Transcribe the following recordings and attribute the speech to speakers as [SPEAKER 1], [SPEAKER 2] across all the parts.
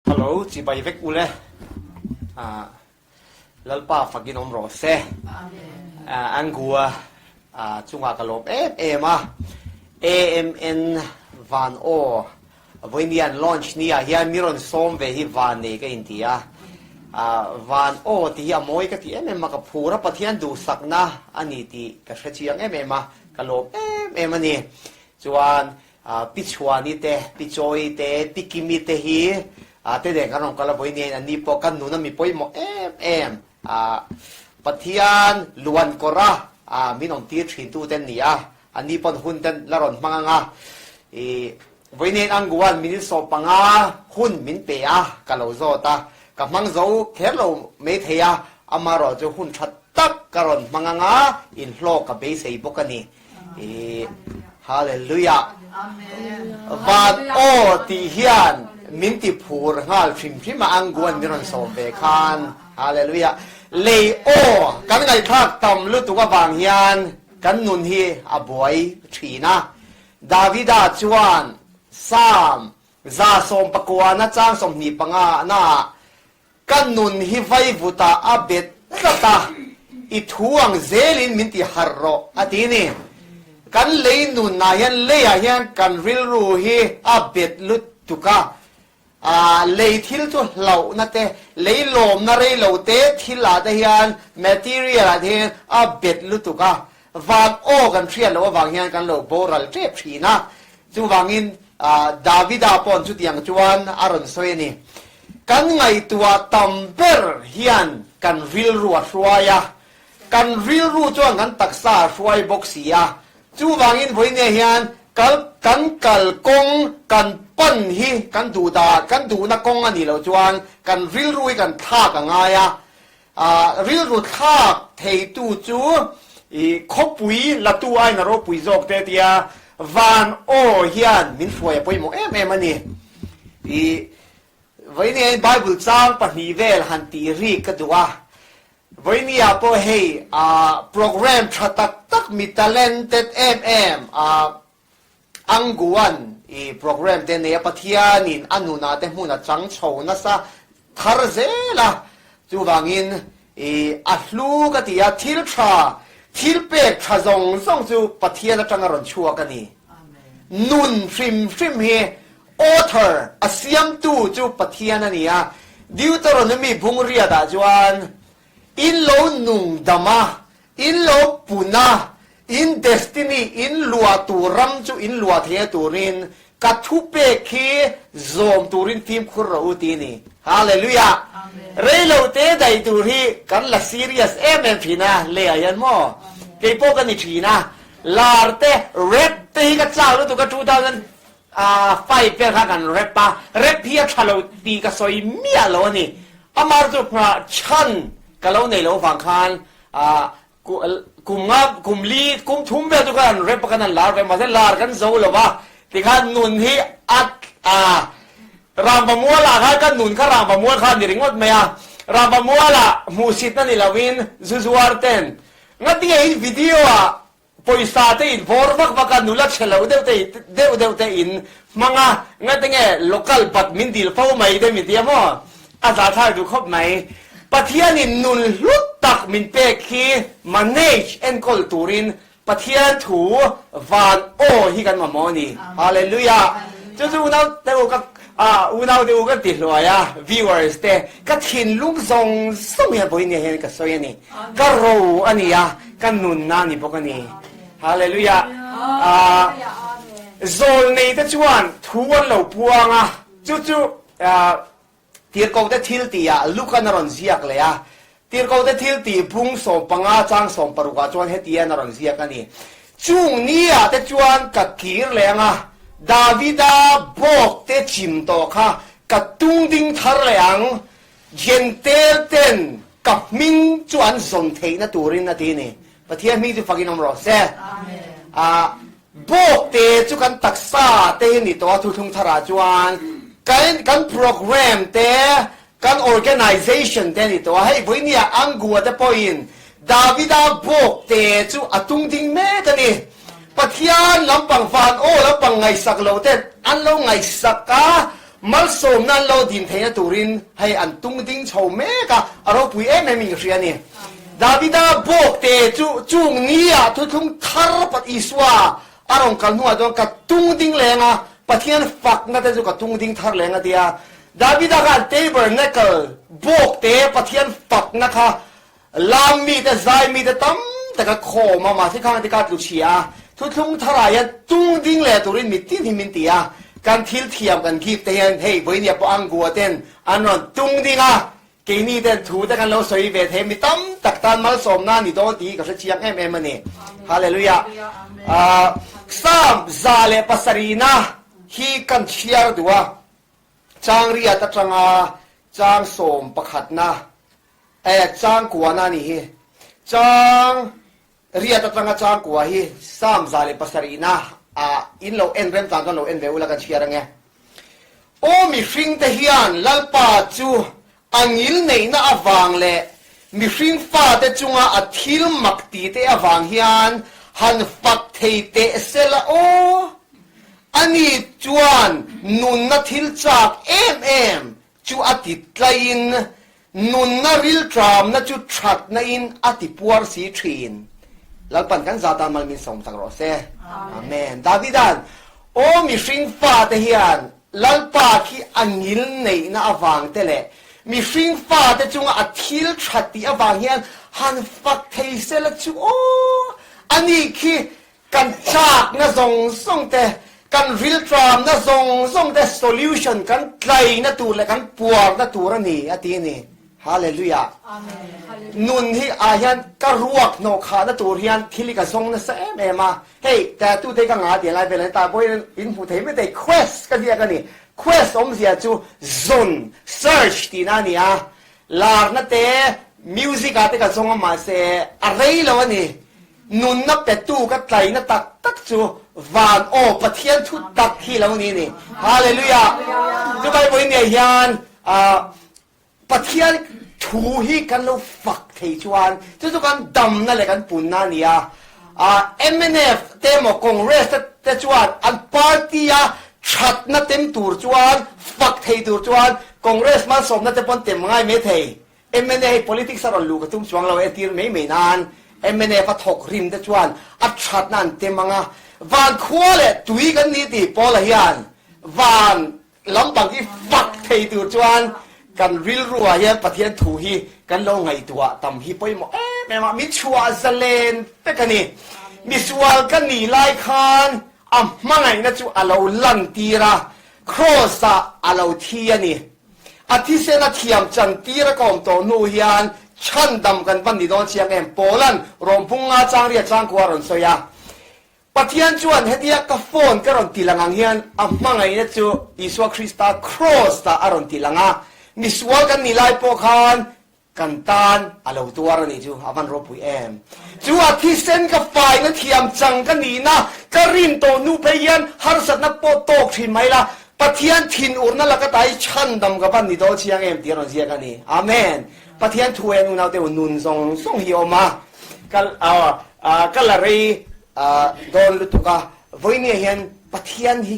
[SPEAKER 1] Hello, chibai vek ule. Ah, Lalpa fakin awm rawh se. Ah, Angua ah, chungah ka lawm em em a. AMN Van Aw vawiin an launch ni ah hian mi rawn sawm ve hi van nei ka inti a. Ah, Van Aw tih hi a mawi ka ti em em a, ka phur a, Pathian duhsakna a ni tih ka hre chiang em em a, ka lawm em em a ni. Chuan Pi Chhuani te, Pi Chawi te, Pi Kimi te hi te nen kan rawn kal a, vawiin an ni pawh kan nuna mi pawimawh em em Pathian luan kawra min awm tir thin tu te an ni a, an ni pawn hun te la rawn hmang ang a, vawiin Anguan minute 15 hun min pe a, ka lo zawt a, ka hmang zo kher lo mai thei a, amaherawh chu hun tha tak ka rawn hmang ang a, inhlawk ka beisei bawk a ni. I Hallelujah. Van aw tih hian min ti phur nghal hrim hrim a anguan min rawn sawm ve khan. Hallelujah. Lei aw kan ngaihthlak tam lutuk avang hian kan nun hi a buai thin a. Davida chuan Psalm 119 chang 25 naah Ka nun hi vaivutah a bet tlat a, i thu ang zelin min ti harh rawh, a ti ni. Kan lei nunah hian leiah hian kan rilru hi a bet lutuk a, lei thil chu hlauhna te, lei lawmna rei lo te thil ah te hian, material ah te hian a bet lutuk a, van aw kan hriat loh avang hian kan lo boral tep thin a. Chuvangin Davida paw'n chutiang chuan a rawn sawi a ni. Kan ngaihtuah tam ber hian kan rilru a hruai a, kan rilru chuan kan taksa a hruai bawk si a. Chuvangin vawinia hian kal kan kal kawng kan pan hi kan duh dah kan duhna kawng a nih loh chuan kan rilru hi kan thlak a ngai a. Rilru thlak theitu chu i khawpui latu aiin a ropui zawk te tia van aw hian min hruai a pawimawh em em a ni. I vawinia Bible chang pahnih vel han tih rik ka duh a, vawinia pawh hei program tha tak tak mi talented em em Anguan i program te nei a, Pathianin a nunah te hmun a chang chho nasa thar zel a, chuvangin i a hlu ka ti a, thil tha, thil pek tha zawng zawng chu Pathian atanga rawn chhuak a ni. Nun hrim hrim hi author, a siamtu chu Pathian a ni a, Deuteronomy bungriat ah chuan in lo nung dam a, in lo pun a, In destiny, in luah tur ram chu in luah thei a turin ka thupek hi zawm turin fimkhur rawh u ti ni. Hallelujah! Rei lo te daih tur hi kan la serious em em thin a, leiah hian maw? Kei pawh ka ni thin a, lar te, rap te hi ka chak lutuk a 2005 vel khan kan rap a, rap hi a tha lo tih ka sawi miah lo a ni. Amah chu chhan ka lo nei lo vang khan Kum nga, kum li, kum thum vel chu khan an rep a, khan an lar ve, mahse lar kan zo lo va, tikhan nun hi a a Rangva mualah khan ka nun kha Rangva mual kha a ni ringawt mai a, Rangva mualah hmuhsitna ni loin zu zuar ten ngatinge in video ah pawisa te in vawr vak vak a, nula chhe lo deuh te deuh deuh te in hmang a, ngatinge local bat min dil fo mai te min ti a maw? A zahthlak duh khawp mai. Pathianin nun hlut tak min pek hi manage, enkawl turin Pathian thu van aw hi kan mamawh a ni. Hallelujah! Chu chu unau te u ka unau te u kan ti hluai a, viewers te, ka thinlung zawng zawng hian vawiin hian ka sawi a ni. Ka ro a ni a, ka nunna a ni bawk a ni. Hallelujah! Zawlnei te chuan thu an lo puang a, chu chu Tirhkohte thil tihah Lukan a rawn ziak leh a. Tirhkohte thil tih bung 15 chang 60 ah chuan hetian a rawn ziak a ni, Chung ni ah te chuan ka kir leh ang a, Davida bawk te chim tawh kha ka tung ding thar leh ang, Jentail ten ka hming chu an zawn theihna turin a ti a ni. Pathian hming chu fakin awm rawh se. Bawk te chu kan taksa te hi ni tawh a, thuthlung tharah chuan kan kan program te, kan organization te a ni tawh a, hei vawinia Angua te pawhin Davida bawk te chu a tung ding mek a ni. Pathian lampang van aw lampang ngaihsak lo ten an lo ngaihsak a. Malsawmna an lo din theihna turin hei an tung ding chho mek a, a ropui em em in ka hria a ni. Davida bawkte chu chung nia thuthlung thar pat Isua a rawn kal hnuah chuan ka tung ding leng a, Pathian fakna te chu ka tung ding thar leng a ti a. Davida khan tabernacle bawkte Pathian fakna kha Lam mite, zai mite tam tak a khawm a, mahse khang te kha tlu chhia a, thuthlung tharah hian tung ding leh turin mitin hi min ti a, kan thil thiam kan gift te hian hei vawinia pawh Angua ten an rawn tung ding a, keini ten thu te kan lo sawi ve thei mi tam tak tan malsawmna a ni dawn tih hi ka hre chiang em em a ni. Hallelujah. Psalm 107na hi kan chhiar duh a, chang riat atanga chang sawm pakhatna E, chang kuana a nih hi. Chang riat atanga chang kua hi Psalm 107na ah in lo en rem tan chuan lo en ve ula kan chhiar ange. Aw mihring te hian Lalpa chu a ngil neihna avang leh mihring fate chunga a thil mak ti te avang hian han fak thei teh sela aw. Ani chuan nunna thil chak em em chu a ti tlaiin nunna rilṭamna chu ṭhatna-in a ti puar si ṭhin. Lalpan kan za tan mal min sawm tak rawh se. Amen. Davida'n, Aw mihring fate hian Lalpa khi a ngil neihna avang te leh mihring fate chunga a thil ṭha tih avang hian han fak thei sela chu aw, ani khi Kan chakna zawng zawng te, kan rilṭamna zawng zawng te solution kan tlaina tur leh kan puarna tur a ni, a ti a ni. Hallelujah! Nun hi ah hian ka ruak hnawh khahna tur hian thil hi ka zawng nasa em em a. Hei, tattoo te hi ka ngah tih lai vel a ni ta pawhin in hmuh thei mai thei, quest ka ziak a ni. Quest awmzia chu zawn, search tihna a ni a. Larna te, music ah te ka zawng a mahse a rei lo a ni. Nunna petu ka tlaina tak tak chu van aw Pathian thu tak hi lo ni ni. Hallelujah! Chu Bible in nei hian Pathian thu hi kan lo fak thei chuan chu chu kan damna leh kan punna a ni a. Mnf te emaw Congress te chuan an party a thatna tem tur chuan fak thei tur chuan Congress malsawmna te pawn tem ngai mai thei. Mna hi politics a rawn luh ka tum chuang lo entir mai mai nan mnf a thawk rim te chuan a thatna an tem ang a, van khua leh tui kan ni tih Paula hian van lampang hi fak thei tur chuan kan rilruah hian Pathian thu hi kan lo ngaihtuah tam hi pawimawh em em a, min chhuah zalen vek a ni. Misual ka nih lai khan a hmangaihna chu a lo lantir a, Kraws ah a lo thi a ni. A thisen a thiam chan tir a ka awm tawh hnu hian chhandam kan van ni dawn chiang em? Paula'n Rawmpung nga changria changkua a rawn sawi a. Pathian chuan hetia ka phone ka rawn ti lang ang hian a hmangaihna chu Isua Krista Kraws ah a rawn ti lang a. Misual kan nih lai pawh khan Kan tan a lo tuar a nih chu a van ropui em. Chu a thisen ka faina thiam chang ka nihna ka rin tawh hnu phei hian harsatna pawh tawk thin mai la, Pathian thinurna laka ta hi chhandam ka van ni dawn chiang em tih a rawn ziak a ni. Amen. Pathian thu en unaute u nun zawng zawng hi a awm a, ka ka la rei dawn lutuk a, vawinia hian Pathian hi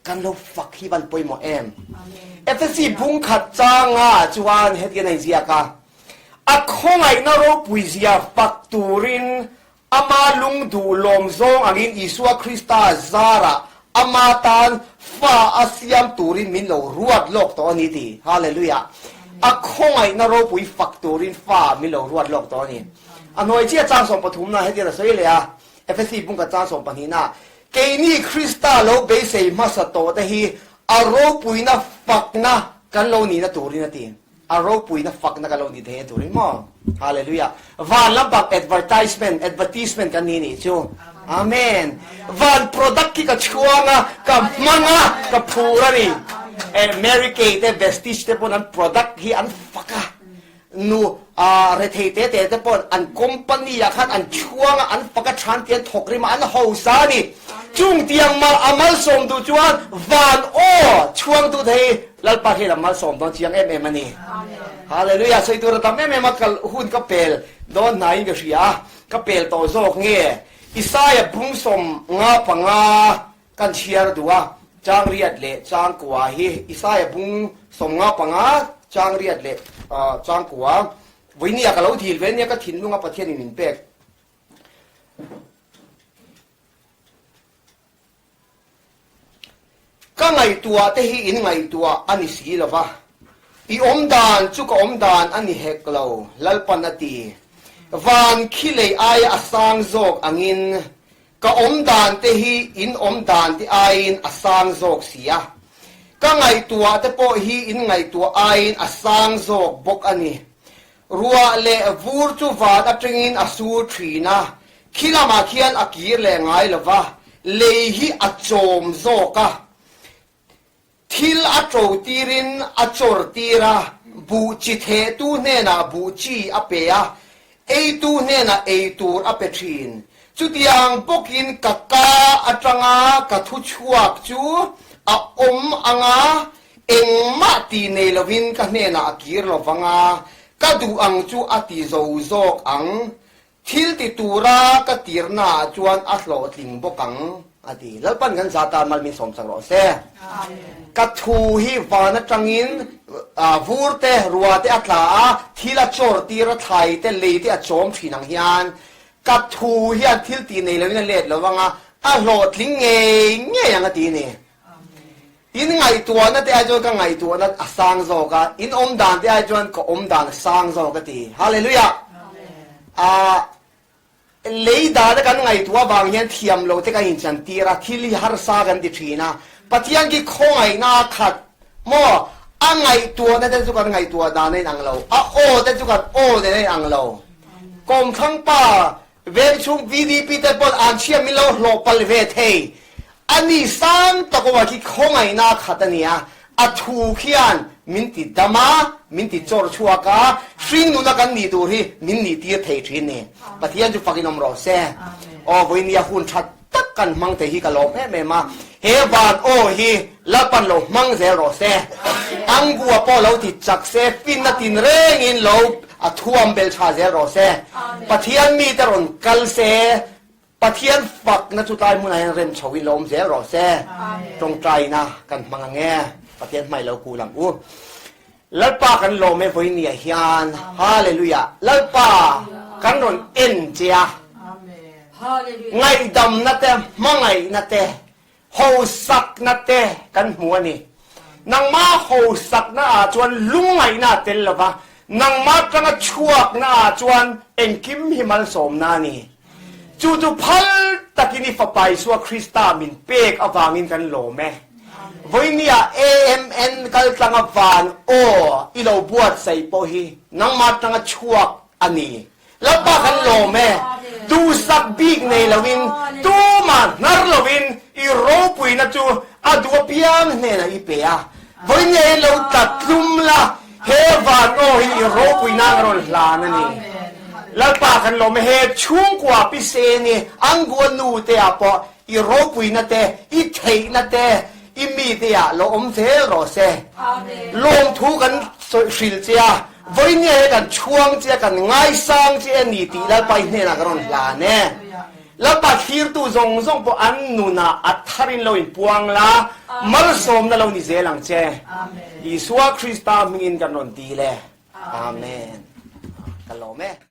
[SPEAKER 1] Kan lo fak hi van pawimawh em? Efesi bung khat changa chuan hetian a inziak a, A khawngaihna ropui zia fak turin ama lungduh lawm zawng angin Isua Krista zarah ama tan fa a siam turin min lo ruat lawk tawh a ni ti. Hallelujah! A khawngaihna ropui fak turin fa min lo ruat lawk tawh a ni. A hnuai chiah chang sawmpathumna hetian a sawi leh a, Efesi bung khat chang sawmpahnihna, Keini Krista lo beisei hmasa tawhte hi a ropuina fakna kan lo nihna turin a ti. A ropuina fakna kan lo nih theihna turin maw? Hallelujah! Van lampang advertisement, advertisement kan ni nih chu. Amen! Van product khi ka chhuang a, ka hmang a, ka phur a ni. Eh, Mary Kay te, Vestige te pawn an product hi an fak a. Nu rethei te te te pawh an company ah khan an chhuang a, an fak a than tih an thawk rim a, an hausa a ni. Chung tiang mal a malsawm duh chuan van aw chhuang tu thei Lalpa hian a malsawm dawn chiang em em a ni. Hallelujah! Sawi tur a tam em em a, kal hun ka pel dawn hnaiin ka hria a, ka pel tawh zawk nge? Isaiah bung 55 kan chhiar duh a. Chang riat leh chang kua hi Isaia bung 55 chang riat leh chang kua vawinia ka lo dil ve nia ka thinlunga Pathianin min pek. Ka ngaihtuah te hi in ngaihtuah a ni si lo va, i awm dan chu ka awm dan a ni hek lo, Lalpan a ti. Van khi lei aia a sang zawk angin ka awm dan te hi in awm dan te aiin a sang zawk si a, ka ngaihtuah te pawh hi in ngaihtuah aiin a sang zawk bawk a ni. Ruah leh vur chu van atangin a sur thin a, khi lamah khian a kir leh ngai lo va, lei hi a chawm zawk a, thil a to tirin a chawr tir a, buh chi thehtu hnenah buh chi a pe a, eitu hnenah ei tur a pe thin. Chutiang bawkin ka ka atanga ka thu chhuak chu a awm anga Engmah ti nei lovin ka hnenah a kir lo vang a, ka duh ang chu a ti zo zawk ang. Thil ti tura ka tirnaah chuan a hlawhtling bawk ang, a ti. Lalpan kan za tan mal min sawmsak rawh se. Ka thu hi van atangin vur te, rua te a tla a, thil a chawr tir a, thlai te, lei te a chawm thin ang hian ka thu hian thil ti nei lovin a let lo vang a, a hlawhtling ngei ngei ang a ti a ni. In ngaihtuahna te ai chuan ka ngaihtuahna a sang zawk a, in awm dan te ai chuan ka awm dan a sang zawk a ti. Hallelujah! Aah, lei dana kan ngaihtuah avang hian thiam lo te kan inchantir a, thil hi harsa kan ti thin a. Pathian khi khawngaihna a khat maw? A ngaihtuahna te chu kan ngaihtuah dan a inang lo, a aw te chu kan aw nen a inang lo. Kawmthlang pa Veng chhung VDP te pawn an chhia min lo hlawh palh ve thei. A ni sang tak awm ah khi khawngaihna a khat a nia. A thu khian min ti dam a, min ti chawr chhuak a, hring nuna kan nih tur hi min nih tir thei thin ni. Pathian chu fakin awm rawh se. Aw vawinia hun tha tak kan hmang thei hi ka lawm em em a. He van aw hi Lalpan lo hmang zel rawh se. Angua pawh lo ti chak se, finna tin rengin lo a thuam bel tha zel rawh se. Pathian mite rawn kal se, Pathian fakna chu tlai hmunah hian rem chhoin lo awm zel rawh se. Tawngtaina kan hmang ang e. Pathian hmai lo kul ang u. Lalpa kan lawm e vawinia hian. Hallelujah. Lalpa kan rawn en che a. Ngaihdamna te, hmangaihna te, Hosakna te kan hmu a ni. Nangma hosakna ah chuan lungngaihna a tel lova, nangma tanga chhuakna ah chuan engkim hi malsawmna a ni. Chu chu phal takin i Fapa Isua Krista min pek avangin kan lawm e. Vawinia AMN kaltlanga van aw i lo buatsaih pawh hi nangma tanga chhuak a ni. Lalpa kan lawm e, duhsak bik nei loin, tumah hnar loin i ropuina chu a duh apiang hnenah i pe a. Vawinia hi lo tla tlum la, he van aw hi i ropuina ang rawn hlan a ni. Lalpa kan lawm e, he chhungkua piseni Angua nu te ah pawh i ropuina te, i theihna te, I mite ah lo awm zel rawh se. Lawmthu kan hrilh che a, vawinia he kan chhuang che a, kan ngaisang che a ni tih Lalpa i hnenah ka rawn hlan e. Lalpa thlirtu zawng zawng pawh an nunah a tharin lo inpuang la, malsawmna lo ni zel ang che. Isua Krista hmingin kan rawn dil e. Amen. Ka lawm e.